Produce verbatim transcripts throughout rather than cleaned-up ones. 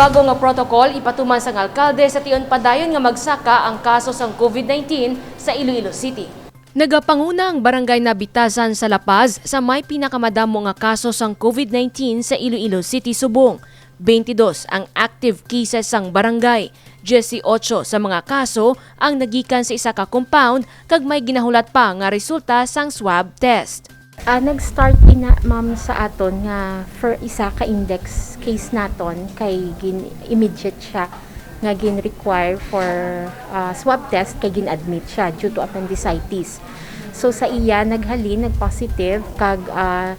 Bago nga protocol ipatuman sang alkalde sa tion padayon nga magsaka ang kaso sang COVID nineteen sa Iloilo City. Nagapanguna ang Barangay Nabitasan sa La Paz sa may pinakamadamo nga kaso sang COVID nineteen sa Iloilo City subong. Twenty-dos ang active cases sang barangay. Dieciocho sa mga kaso ang nagikan sa isa ka compound kag may ginahulat pa nga resulta sang swab test. Ah, nag-start ina, ma'am, sa aton nga for isa ka index case naton kay gin-, immediate siya nga gin-require for, ah, swab test kay gin-admit siya due to appendicitis. So sa iya naghalin, nag-positive kag, ah,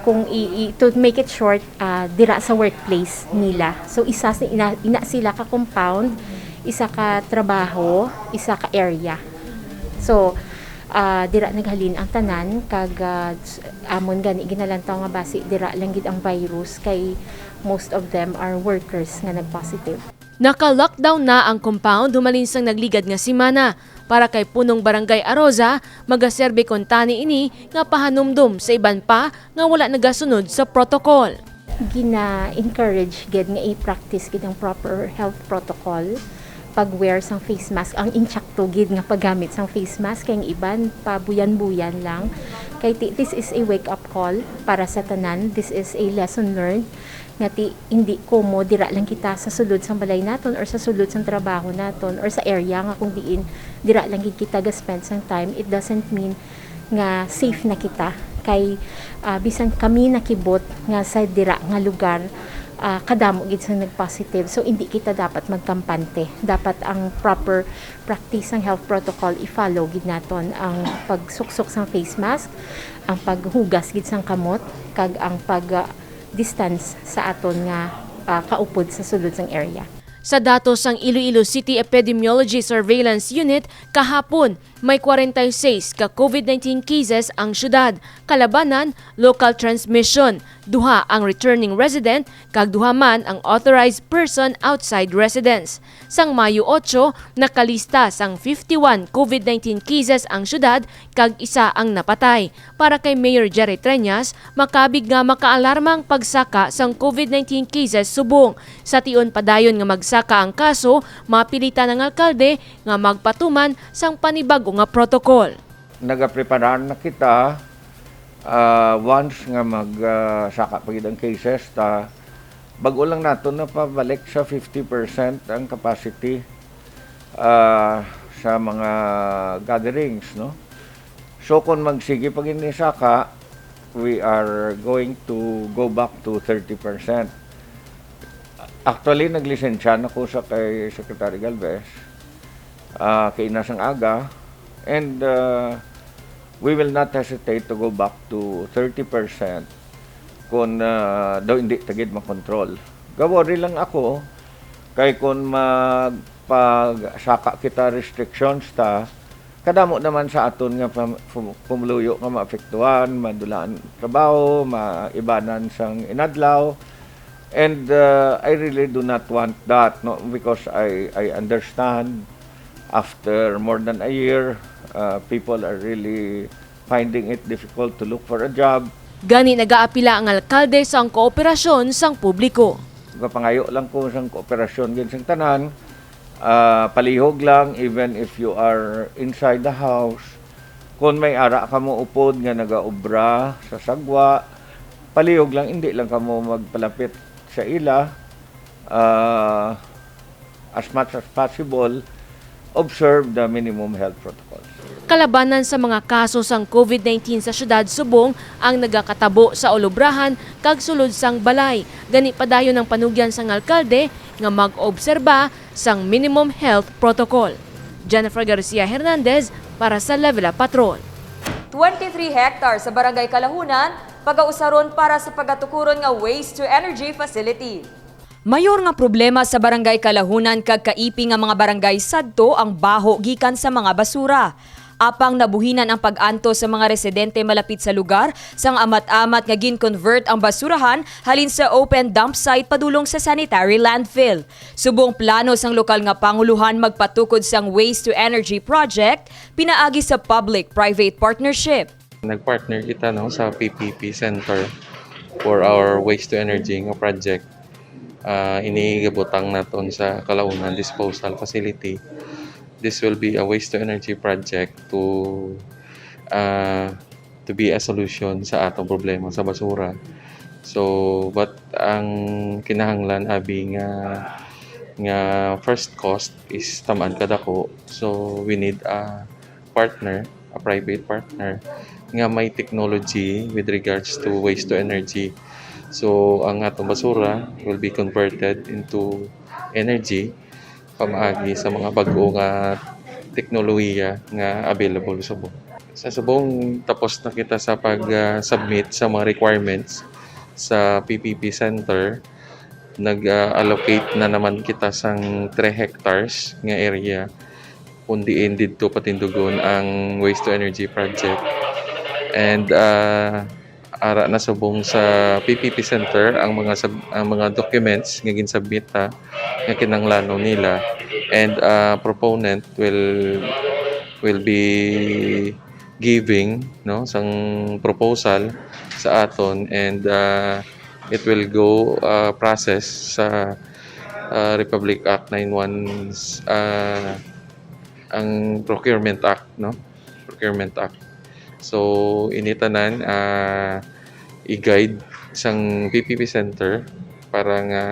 kung i-, i-, to make it short, ah, dira sa workplace nila. So isa si-, ina, ina sila ka compound, isa ka trabaho, isa ka area. So, ah, dira naghalin ang tanan kag, ah, s-, amon gani ginalantaw nga basi dira lang gid ang virus kay most of them are workers nga nag-positive. Naka-lockdown na ang compound humalin sang nagligad nga semana. Para kay Punong Barangay Arosa, magaserbi kuntani ini nga pahanumdom sa iban pa nga wala nagasunod sa protocol. Gina-encourage gid nga i-practice gid ang proper health protocol, pag-wear sang face mask, ang insakto gid nga paggamit sang face mask, kay ang iban pabuyan-buyan lang. Kay ti-, this is a wake-up call para sa tanan. This is a lesson learned nga ti-, hindi komo dira lang kita sa sulod sang balay naton or sa sulod sang trabaho naton or sa area nga kung diin dira lang gid kita ga-spend sang time, it doesn't mean nga safe na kita. Kay, ah, bisan kami nakibot nga sa dira nga lugar, ah, kadamo gid sa nag-positive. So, hindi kita dapat magkampante. Dapat ang proper practice sang health protocol, i-follow gid naton ang pagsuksok sang face mask, ang paghugas gid sang kamot, kag ang pag, ah, distance sa aton nga, ah, kaupod sa sulod sang area. Sa datos sang Iloilo City Epidemiology Surveillance Unit, kahapon, may forty-six ka COVID nineteen cases ang syudad, kalabanan, local transmission, duha ang returning resident, kag duha man ang authorized person outside residence. Sang Mayo otso, nakalista sang fifty-one COVID nineteen cases ang syudad, kag isa ang napatay. Para kay Mayor Jerry Treñas, makabig nga makaalarma ang pagsaka sang COVID nineteen cases subong. Sa tion padayon nga magsaka ang kaso, mapilitan ang alkalde nga magpatuman sang panibag-o nga protokol. Nagapreparar na kita, ah, once nga mag, ah, saka pa gid ang cases, ta bag-o lang naton na pabalik sa fifty percent ang capacity, ah, sa mga gatherings, no? So, kung magsige pa gid ni saka, we are going to go back to thirty percent. Actually, naglisensya na ko sa kay Secretary Galvez, ah, kaina sang aga, and, ah, we will not hesitate to go back to thirty percent kung, ah, daw hindi ta gid makontrol. Ga-worry lang ako, kay kung magpagsaka kita restrictions ta, kadamo naman sa aton nga pam-, pum-, pumuluyo nga maapektuhan, madulaan trabaho, maibanan sang inadlaw. And, uh, I really do not want that, no, because I, I understand after more than a year, uh, people are really finding it difficult to look for a job. Gani nagaapila ang alkalde sang kooperasyon sang publiko. Gapangayo lang ko sang kooperasyon gid sang tanan, ah, palihog lang, even if you are inside the house. Kung may ara kamo upod nga nagaobra sa sagwa, palihog lang, hindi lang kamo magpalapit sa ila. Ah, as much as possible, observe the minimum health protocols. Kalabanan sa mga kaso sang COVID nineteen sa siyudad subong ang nagakatabo sa ulubrahan kag sulod sang balay. Gani padayon ang panugyan sang alkalde nga mag-obserba sang minimum health protocol. Jennifer Garcia Hernandez para sa Level Up Patrol. Twenty-three hectares sa Barangay Kalahunan pagausaron para sa pagatukuron nga waste to energy facility. Mayor nga problema sa Barangay Kalahunan kag kaipi nga mga barangay sadto ang baho gikan sa mga basura. Apang nabuhinan ang pag-antos sa mga residente malapit sa lugar sang amat-amat nga gin-convert ang basurahan halin sa open dump site padulong sa sanitary landfill. Subong plano sang lokal nga pangulohan magpatukod sang waste to energy project pinaagi sa public-private partnership. Nag-partner kita, no, sa P P P Center for our waste to energy nga project. Ah, ini gabutang naton sa Kalaunan Disposal Facility. This will be a waste to energy project to, ah, to be a solution sa atong problema sa basura. So, but ang kinahanglan abi nga, nga first cost is tamaan kadako. So, we need a partner, a private partner nga may technology with regards to waste to energy. So, ang atong basura will be converted into energy pamaagi sa mga bag-o nga teknolohiya nga available subong. Sa subong, tapos na kita sa pag, ah, submit sa mga requirements sa P P P Center. Nag, ah, allocate na naman kita sang three hectares nga area kung diin didto patindugon ang waste to energy project. And, ah, ara na subong sa P P P Center ang mga sub-, ang mga documents nga ginsubmit ta nga kinahanglanon nila, and, ah, proponent will, will be giving, no, sang proposal sa aton, and, ah, it will go, ah, process sa, ah, Republic Act nine one, ah, ang Procurement Act, no? Procurement Act. So, ini tanan, ah, i-guide sang P P P Center para nga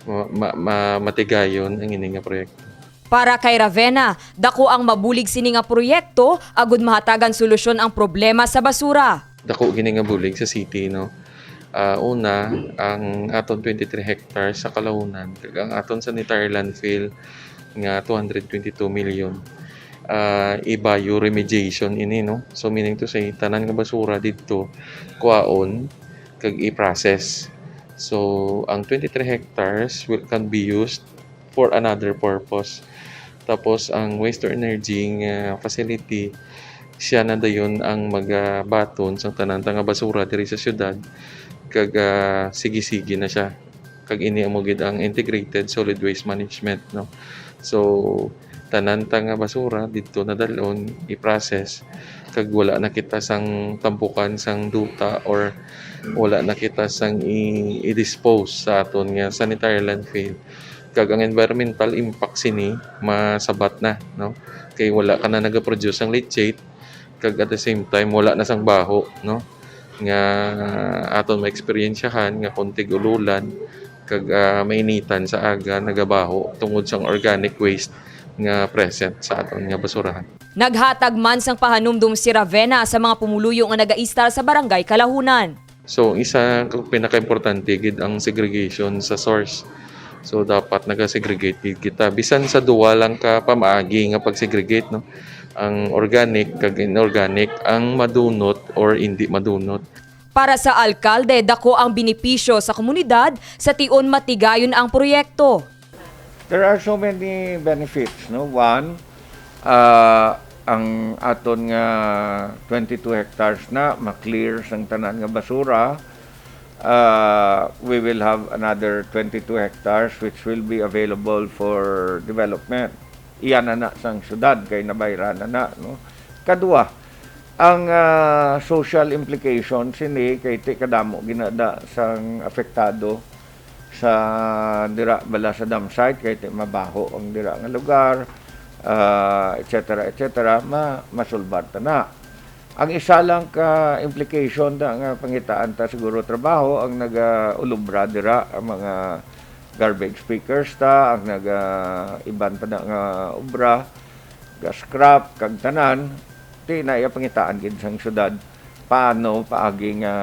ma-, ma-, ma-, matigayon ang ini nga proyekto. Para kay Ravenna, dako ang mabulig sini nga proyekto agud mahatagan solusyon ang problema sa basura. Dako gini nga bulig sa city, no? Ah, una, ang aton twenty-three hectares sa Kalaunan, kag ang aton sanitary landfill nga two hundred twenty-two million. Ah, i-bioremediation ini, no? So, meaning to say, tanan nga basura didto, kuhaon, kag i-process. So, ang twenty-three hectares will, can be used for another purpose. Tapos, ang waste to energy nga facility, siya na dayon ang magabaton sang tanan ta nga basura diri sa syudad, kag, ah, sige-sige na siya. Kag ini amo gid ang integrated solid waste management, no? So, tanan ta nga basura didto nadalon, i-process, kag wala na kita sang tampukan sang duta, or wala na kita sang i-, i-dispose sa aton nga sanitary landfill. Kag ang environmental impact sini masabat na, no? Kay wala ka na nagaproduce sang leachate, kag at the same time, wala na sang baho, no? Nga aton maeksperiensyahan nga kung tig-ululan kag, ah, mainitan sa aga, nagabaho tungod sang organic waste nga present sa aton nga basurahan. Naghatag man sang pahanumdom si Ravenna sa mga pumuluyo nga nagaistar sa Barangay Kalahunan. So, ang isa ka pinakaimportante gid ang segregation sa source. So, dapat naga-segregate gid kita. Bisan sa duwa lang ka pamaagi nga pag-segregate, no? Ang organic kag inorganic, ang madunot or indi madunot. Para sa alkalde, dako ang benepisyo sa komunidad sa tion matigayon ang proyekto. There are so many benefits, no? One, ah, ang aton nga twenty-two hectares na ma-clear sang tanan nga basura. Ah, we will have another twenty-two hectares which will be available for development. Iya na na sang syudad kay nabayran na na, no? Kadua, ang, ah, social implication sini kay ti kadamo ginada sang apektado sa dira bala sa dump site, kay ti mabaho ang dira nga lugar, ah, et cetera, et cetera, ma-, masulbar ta na. Ang isa lang ka implication na nga pangitaan ta siguro trabaho ang nagaulubra dira, ang mga garbage pickers ta, ang naga-, iban pa na nga obra, ga-scrap, kag tanan, ti na iya pangitaan gid sang syudad, paano paagi nga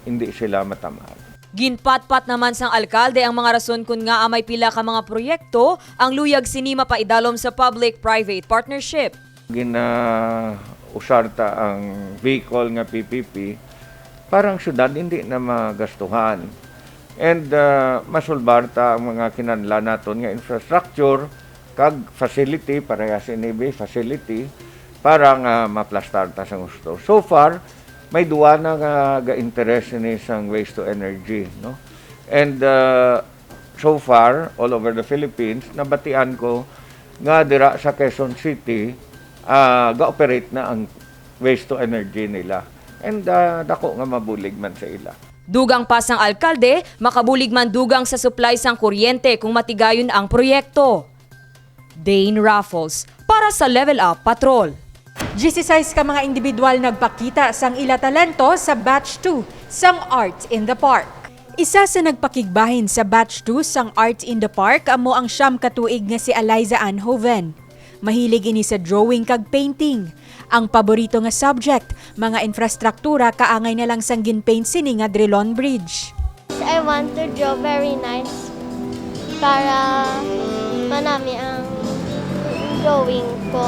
indi sila matamaan. Ginpatpat naman sang alkalde ang mga rason kon ngaa may pila ka mga proyekto ang luyag sini mapaidalom sa public-private partnership. Ginausar ta ang vehicle nga P P P para ang syudad hindi na magastuhan. And, ah, masulbar ta ang mga kinahanglan naton nga infrastructure kag facility, parehas ini bi, facility, para nga maplastar ta sa gusto. So far, may duwa na nga ga-interest ini sang waste to energy, no? And, ah, so far, all over the Philippines, nabatian ko nga dira sa Quezon City, ah, ga-operate na ang waste to energy nila. And, ah, dako nga mabulig man sa ila. Dugang pa sang alkalde, makabulig man dugang sa supply sang kuryente kung matigayon ang proyekto. Dane Raffles, para sa Level Up Patrol. Dieciséis ka mga individual nagpakita sang ila talento sa Batch two sang Art in the Park. Isa sa nagpakigbahin sa Batch two sang Art in the Park amo ang siyam ka tuig nga si Eliza Ann Hoven. Mahilig ini sa drawing kag painting. Ang paborito nga subject, mga infrastruktura, kaangay na lang sang gin-paint sini nga Drilon Bridge. I want to draw very nice para manami ang drawing ko.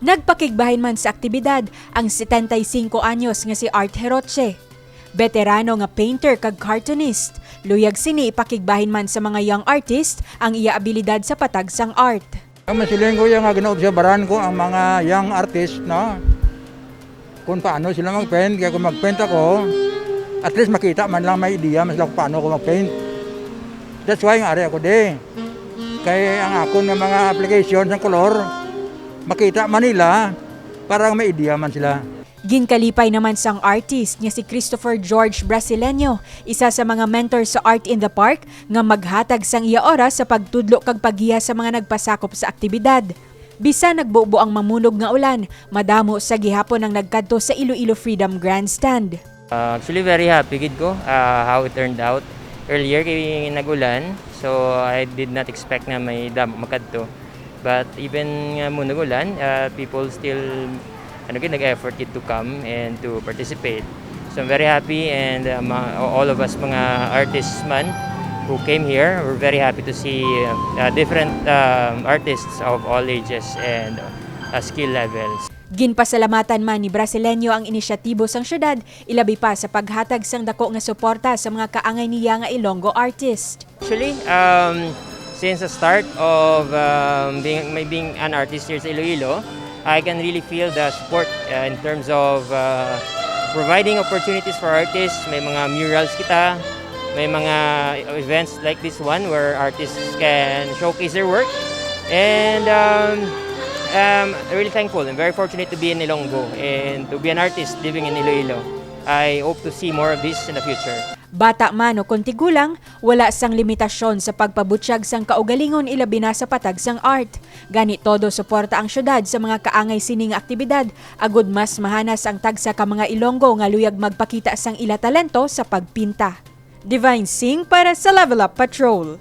Nagpakigbahin man sa aktibidad ang setenta y cinco anyos nga si Art Heroche. Beterano nga painter kag cartoonist, luyag sini ipakigbahin man sa mga young artist ang iya abilidad sa patag sang art. Ang masiling ko, yung nga ginaobserbaran ko ang mga young artist, no? Kung paano sila mag-paint, kaya kung mag-paint ako, at least makita man lang may idea man sila kung paano ako mag-paint. That's why nga ari ako di. Kay ang akon nga mga application sa color, makita man nila para may idea man sila. Ginkalipay naman sang artist nga si Christopher George Brasileño, isa sa mga mentor sa Art in the Park, nga maghatag sang iya oras sa pagtudlo kag paggiya sa mga nagpasakop sa aktibidad. Bisan nagbubo ang mamunog nga ulan, madamo sa gihapon ang nagkadto sa Iloilo Freedom Grandstand. Uh, actually, very happy gid ko uh, how it turned out. Earlier kay nag-ulan, so I did not expect na may damo makadto. But even nga mo nag-ulan, uh, people still ano gid nag-effort gid to come and to participate. So I'm very happy, and uh, ma- all of us mga artists man who came here, we're very happy to see uh, uh, different um, artists of all ages and uh, skill levels. Ginpasalamatan man ni Brasileño ang inisyatibo sang syudad, ilabi pa sa paghatag sang dako nga suporta sa mga kaangay niya nga Ilonggo artist. Actually, um, since the start of um, being, my being an artist here sa Iloilo, I can really feel the support uh, in terms of uh, providing opportunities for artists. May mga murals kita, may mga events like this one where artists can showcase their work. And um, I'm really thankful and very fortunate to be in Ilonggo and to be an artist living in Iloilo. I hope to see more of this in the future. Bata man o kon tigulang, wala sang limitasyon sa pagpabutyag sang kaugalingon, ilabi na sa patag sang art. Gani todo suporta ang syudad sa mga kaangay sini nga aktibidad, agud mas mahanas ang tagsa ka mga Ilonggo nga luyag magpakita sang ila talento sa pagpinta. Divine Singh para sa Level Up Patrol.